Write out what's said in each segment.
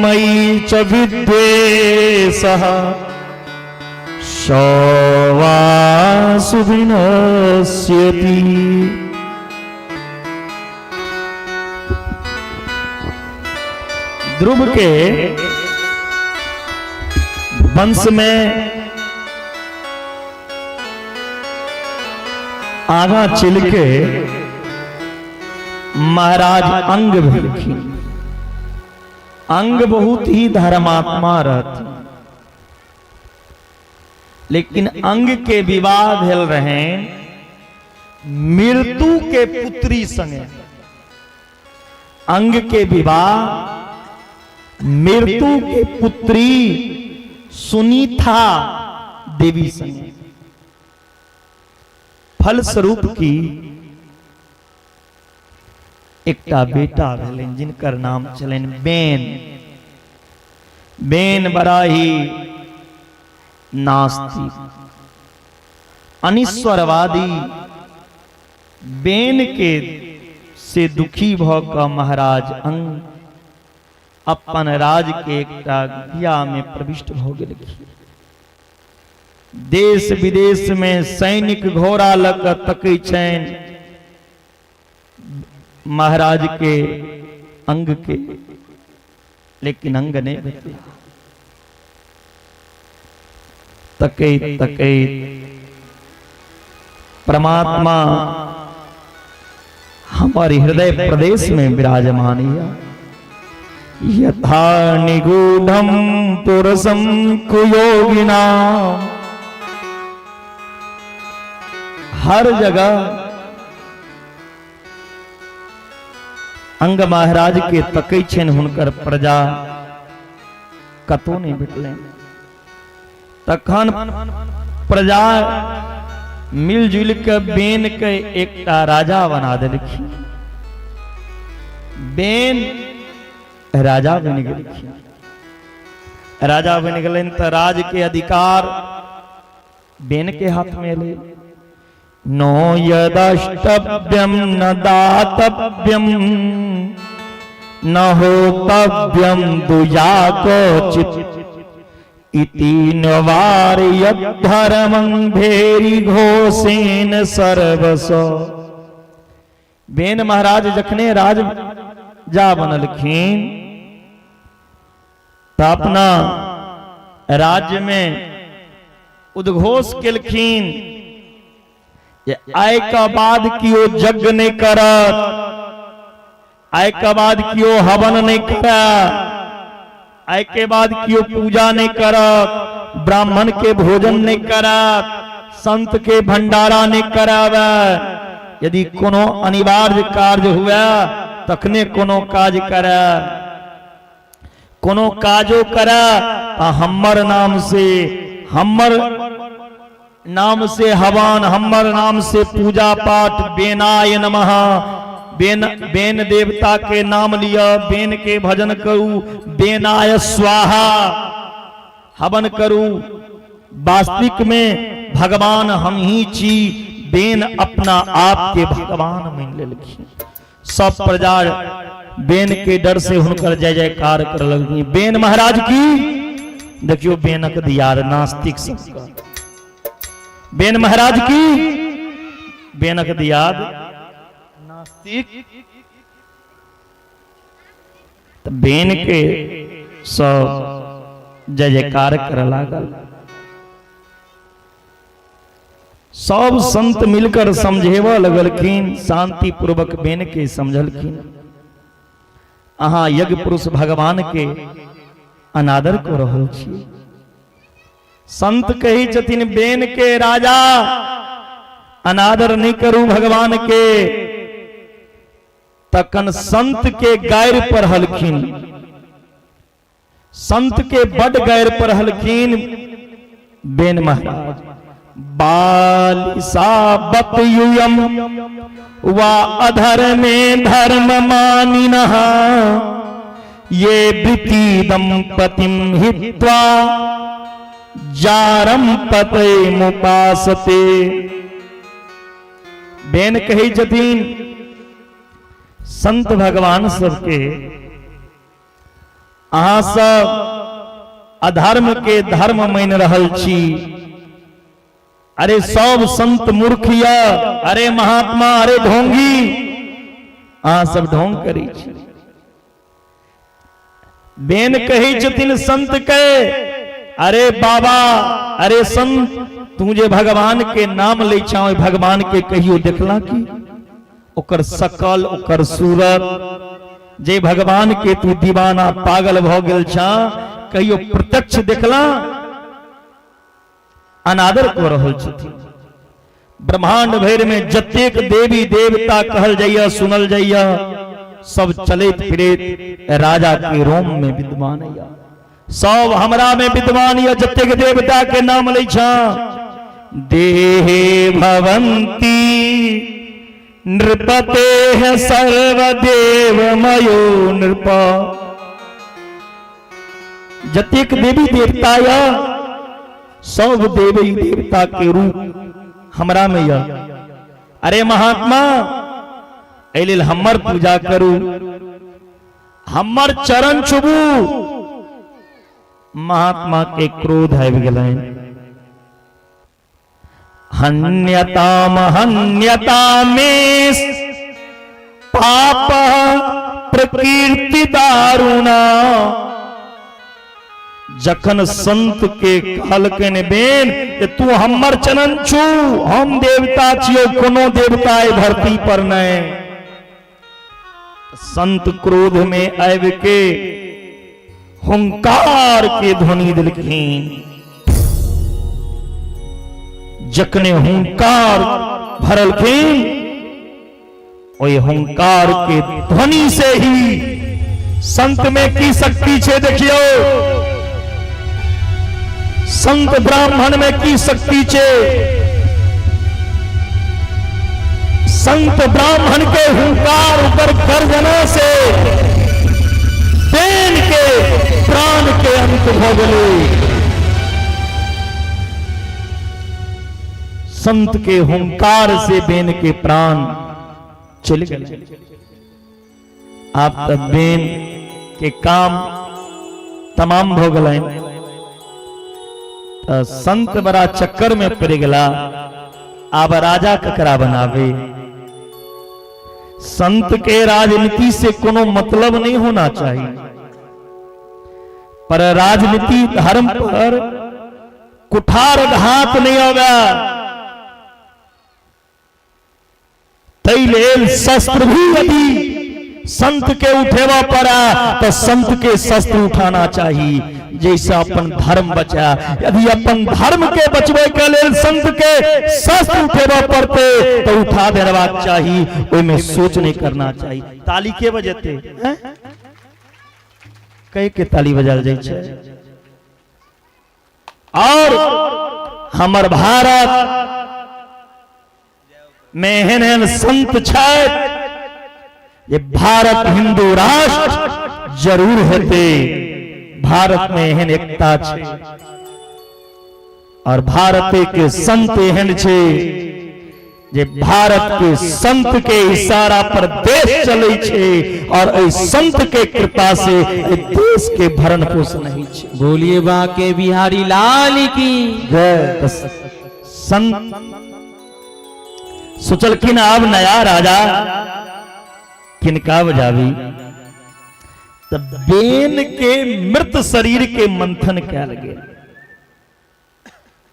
मयि च विद्वेषः सवासु विनश्यति। ध्रुव के वंश में आगा चल के महाराज अंग भेलखिन। अंग बहुत ही धर्मात्मा रहथिन, लेकिन अंग के विवाह भेल रहे मृत्यु के पुत्री संगे। अंग के विवाह मृत्यु के पुत्री सुनीथा देवी संगे, फलस्वरूप की एकटा बेटा भेलनि जिनकर नाम छलनि बेन। बेन बड़ा ही नास्तिक अनिश्वरवादी। बेन के से दुखी भऽ कऽ महाराज अंग अपन राज के एकटा गुफिया में प्रविष्ट भऽ गेलखिन। देश विदेश में सैनिक घोड़ा लऽ कऽ तकै छनि महाराज के अंग के, लेकिन अंग नहीं भेटला। तकैत तकैत परमात्मा हमारे हृदय प्रदेश में विराजमान है। यथा निगूढ़म पुरुषम कुयोगिना, हर जगह अंग महाराज के तकै छनि हुनकर प्रजा, कतौ नहि भेटलनि। तखन प्रजा मिलजुल के बेन के एकटा राजा बना देलखिन। बेन राजा बनि गेलखिन। राजा बनि गेलनि तऽ राज के अधिकार बेन के हाथ में एलै। नो यदष्टव्यम न दातव्यम न होतव्यम दुजा क्वचित इति नवार्यधर्मं भेरी घोषेन सर्वस। बेन महाराज जखने राज जा बनलखिन तऽ अपना राज्य में उद्घोष केलखिन जे आइ के बाद केओ यज्ञ नहि करत, आइ के बाद केओ हवन नहि करत, आइ के बाद केओ पूजा नहि करत, ब्राह्मण के भोजन नहि करत, संत के भंडारा नहि करावे। यदि कोनो अनिवार्य कार्य हुए तखने कोनो काज करे, कोनो काजो करे तऽ हमर नाम से, हमर नाम से हवन, हमर नाम से पूजा पाठ, बेनाय नमः, बेन बेन देवता के नाम लिअ, बेन के भजन करू, बेनाय स्वाहा हवन करू। वास्तविक में भगवान हम ही छी। बेन अपना आप के भगवान मान लेलखिन। सब प्रजा बेन के डर से हुनकर जय जयकार कर लगलखिन। बेन महाराज की देखियो, बेनक दियार नास्तिक सबके। बेन महाराज की, बेनक दियाद नास्तिक। तऽ बेन के सब जय जयकार कर लागल। सब संत मिलकर समझेबऽ लगलखिन, शांति पूर्वक बेन के समझलखिन, अहाँ यज्ञ पुरुष भगवान के अनादर कऽ रहल छी। संत कहै छथिन बेन के, राजा अनादर नहि करू भगवान के। तखन संत के गारि पढ़लखिन, संत के बड गैर पढ़लखिन बेन महाराज। बालिसा बतयुयम वा अधर में धर्म मानिनः ये वृत्ति दंपतिम हित्वा जारम पते मुपासते। बेन कहै छथिन संत भगवान सबके अहाँ सब अधर्म के धर्म मानि रहल छी। अरे सब संत मूर्ख यऽ, अरे महात्मा, अरे ढोंगी, अहाँ सब ढोंग करै छी। बेन कहै छथिन संत के, अरे बाबा, अरे संत, तू जे भगवान के नाम लै छा, ओहि भगवान के कहियो देखला की? ओकर सकल, ओकर सूरत, जे भगवान के तू दीवाना पागल भ गेल छा, कहियो प्रत्यक्ष देखला? अनादर कऽ रहल छथिन। ब्रह्मांड भरि में जतेक देवी देवता कहल जाइए, सुनल जाइए, सब चलैत फिरैत राजा के रोम में विद्यमान यऽ, सब हमरा में विद्यमान यऽ, जतेक देवता के नाम लै छा। देहे भवंती नृपते सर्वदेवमयो नृप। जतेक देवी देवता यऽ, सब देवी देवता के रूप हमरा में यऽ। अरे महात्मा, एहि लेल हमर पूजा करू, हमर चरण छुबू। महात्मा के क्रोध आबि गेलनि। हन्यताम हन्यतामे पाप प्रकीर्ति दारुणा। जखन संत के कहलकनि बेन जे तू हमर चरण छू, हम देवता छियौ, कोनो देवता एहि धरती पर नहि। संत क्रोध में आबि के हुंकार के ध्वनि देलखिन। जखने हुंकार भरलखिन, ओहि हुंकार के ध्वनि से ही संत में की शक्ति छे देखियो, संत ब्राह्मण में की शक्ति छे। संत ब्राह्मण के हुंकार ऊपर गर्जना से बेन के प्राण के अंत भ गेलै। संत के हुंकार से बेन के प्राण चलि गेलै। आब तऽ बेन के काम तमाम भऽ गेलनि। तऽ संत बड़ा चक्कर में पड़ि गेला, आब राजा ककरा बनावे? संत के राजनीति से कोनो मतलब नहीं होना चाहिए, पर राजनीति धर्म पर कुठार घात नहीं होगा। ताहि लेल शस्त्र भी यदि संत के उठेबा पड़ा तो संत के शस्त्र उठाना चाही, जैसे अपन धर्म बचा। यदि अपन धर्म के बचबे के लेल संत के शस्त्र उठेबा पड़ते तो उठा देबाक चाही, ओहिमे सोच नहीं करना चाही। ताली के बजेते? हैं? कह के ताली बजाल जाइ छै। और हमर भारत में एहन एहन संत छथि जे भारत हिंदू राष्ट्र जरूर हेतै। भारत में एहन एकता छै और भारत के संत एहन छै जे भारत के संत के इशारा पर देश चलै छै और एहि संत के कृपा से एहि देश के भरण पोषण होइ छै। बोलिए बाके बिहारी लाल की जय। संत सोचलखिन आब नया राजा किनका बजाबी? तऽ बेन के मृत शरीर के मंथन कयल गेल।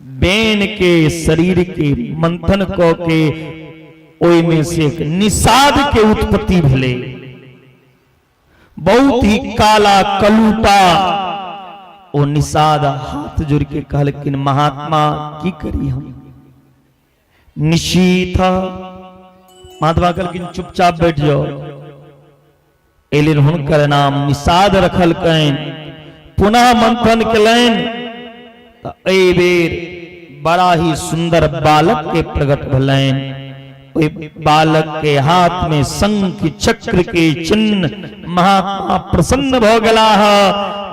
बेन के शरीर के मंथन क के ओहिमे से एक निषाद के उत्पत्ति भेलै। बहुत ही काला कलूटा ओ निषाद हाथ जोड़ के कहलखिन, महात्मा की करी हम? निशीथ। महात्मा कहलखिन चुपचाप बैठ जाओ। एहि लेल हुनकर नाम निषाद रखलकनि। पुनः मंथन केलनि तऽ एहि बेर बड़ा ही सुंदर बालक के प्रकट भेलनि। ओहि बालक के हाथ में शंख चक्र के चिन्ह। महात्मा प्रसन्न भऽ गेलाह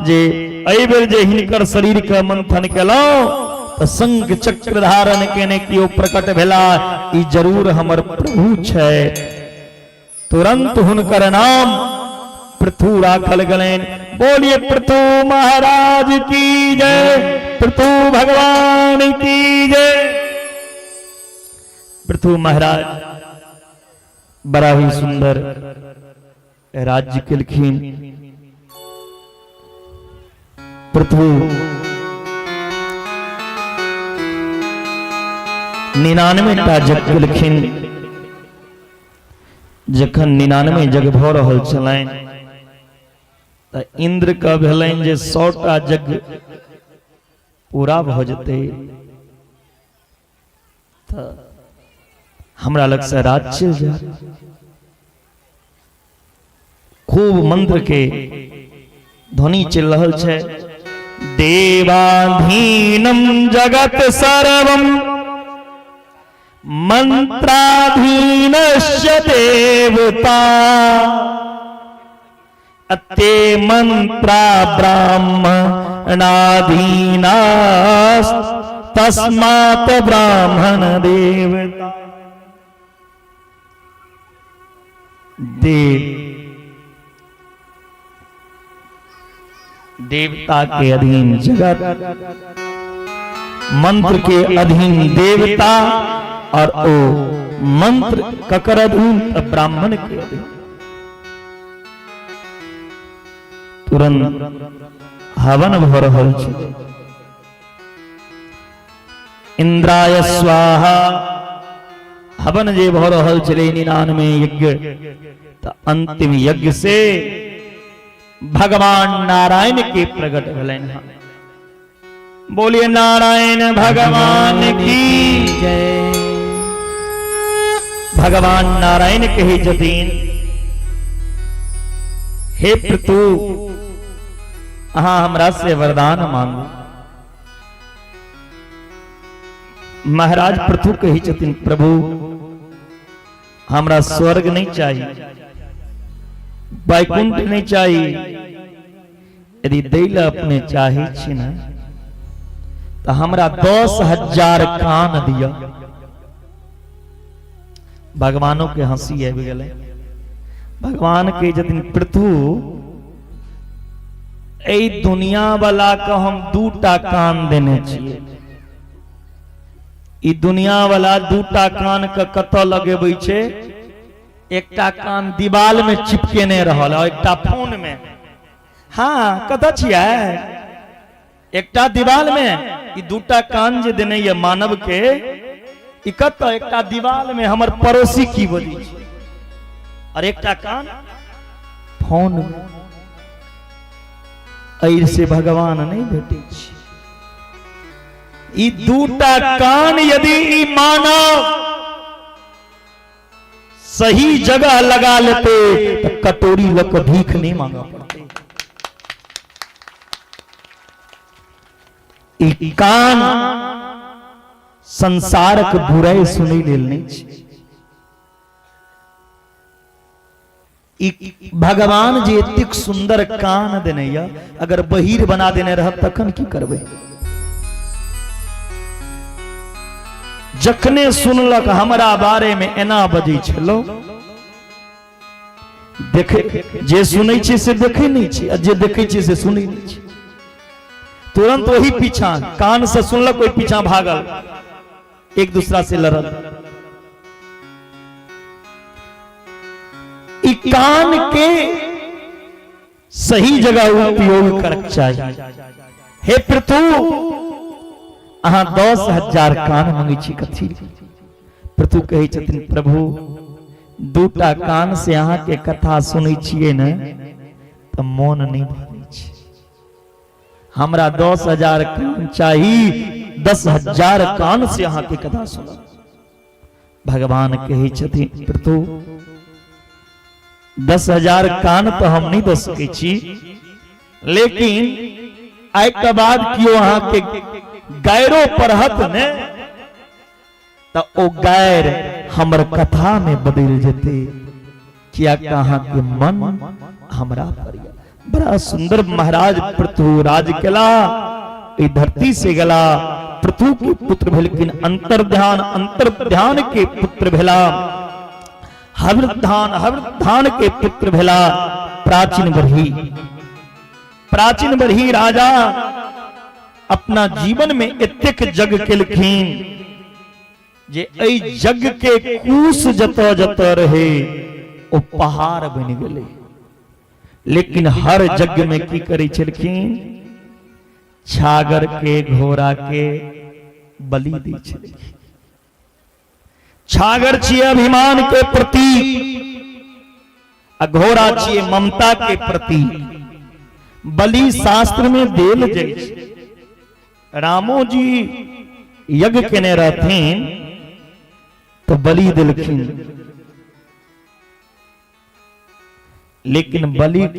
जे एहि बेर जे हिनकर शरीर के मंथन केलहुँ तऽ शंख चक्र धारण केने केओ प्रकट भेला, ई जरूर हमर प्रभु छै। तुरंत हुनकर नाम पृथु राखल गेलनि। बोलिए पृथु महाराज की जय, पृथु भगवान की जय। पृथु महाराज बड़ा ही सुंदर राज्य केलखिन। पृथु 99 टा यज्ञ केलखिन। जखन 99 यज्ञ भऽ रहल छलनि तऽ इंद्र के भेलनि जे 100 टा यज्ञ पूरा भऽ जेतै तऽ हमरा लगसँ राज चलि जायत। खूब मंत्र के ध्वनि चलि रहल छै। देवाधीनम जगत सर्वम मंत्राधीनस्य देवता ते मंत्रा ब्राह्मणाधीना तस्मात् ब्राह्मण देवता। देव देवता के अधीन जगत, मंत्र के अधीन देवता, और ओ मंत्र ककर अधीन? ब्राह्मण के अधीन। तुरंत हवन भ रहल छै। इंद्राय स्वाहा हवन जे भ रहल छलै 99 यज्ञ, तऽ अंतिम यज्ञ से भगवान नारायण के प्रकट भेलनि हन। बोलिए नारायण भगवान की जय। भगवान नारायण कहै छथिन, हे पृथु, अहाँ हमरा से वरदान मांगू। महाराज पृथु कहै छथिन, प्रभु हमरा स्वर्ग नहीं चाहिए, वैकुंठ नहीं चाहिए, यदि दै लए अपने चाहे छी ने तऽ हमरा 10,000 कान दिअ। भगवानों के हंसी आबि गेलै। भगवान के जदिन पृथु एहि दुनिया वाला के हम 2टा कान देने छियै, ई दुनिया वाला 2टा कान के कतऽ लगेबै छै? एकटा कान दीवाल में चिपकेने रहल और एकटा फोन में। हाँ कतऽ छियै? एकटा दीवाल में। ई 2टा कान जे देने ये मानव के, ई कतऽ? एकटा दीवाल में, हमर पड़ोसी की बजै छै, और एकटा कान फोन में। एहि से भगवान नहीं भेटै छै। ई 2टा कान यदि ई मानव सही जगह लगा लेते तो कटोरी लऽ कऽ भीख नहीं मांगऽ पड़ते। ई कान संसारक बुराइ सुनै लेल नहि छै। ई भगवान जे एतेक सुंदर कान देने यऽ, अगर बहिर बना देने रहत तखन की करबै? जखने सुनलक हमरा बारे में एना बजै छलो, देखे जे सुनै छै से देखै नहि छै, आ जे देखै छै से सुनै नहि छै। तुरंत वही पीछा कान से सुनलक, ओहि पीछा भागल, एक दूसरा से लड़ल। ई कान के सही जगह उपयोग करक चाही। हे पृथु, अहाँ 10,000 कान मंगै छी कथी? पृथु कहै छथिन, प्रभु 2टा कान से अहाँ के कथा सुनै छियै ने तऽ मोन नहि भरै छै। हमरा 10,000 कान चाही, 10,000 कान से अहाँ के कथा सुनब। भगवान कहै छथिन, पृथु 10,000 कान तऽ हम नहि दऽ सकै छी, लेकिन आइ के बाद केओ अहाँके गायरो पढ़त ने तऽ ओ गायर हमर कथा में बदलि जेतै, कियाकि अहाँके मन हमरा पर यऽ। बड़ा सुंदर महाराज पृथु राज केला, ई धरती से गेला। पृथु के पुत्र भेलखिन अंतर्ध्यान, अंतर्ध्यान के पुत्र भेला हवृद्धान, हवृद्धान के पुत्र भेला प्राचीन बरही। प्राचीन बरही राजा अपना जीवन में एतेक यज्ञ केलखिन जे एहि यज्ञ के कुश जतऽ जतऽ रहे ओ पहाड़ बनि गेलै। लेकिन हर यज्ञ में की करै छलखिन? छागर के घोड़ा के बलि दै छलखिन। छागर छियै अभिमान के प्रतीक आ घोड़ा छियै ममता के प्रतीक। बलि शास्त्र में देल जाइ छै। रामो जी यज्ञ केने रहथिन तो बलि देलखिन, लेकिन बलि के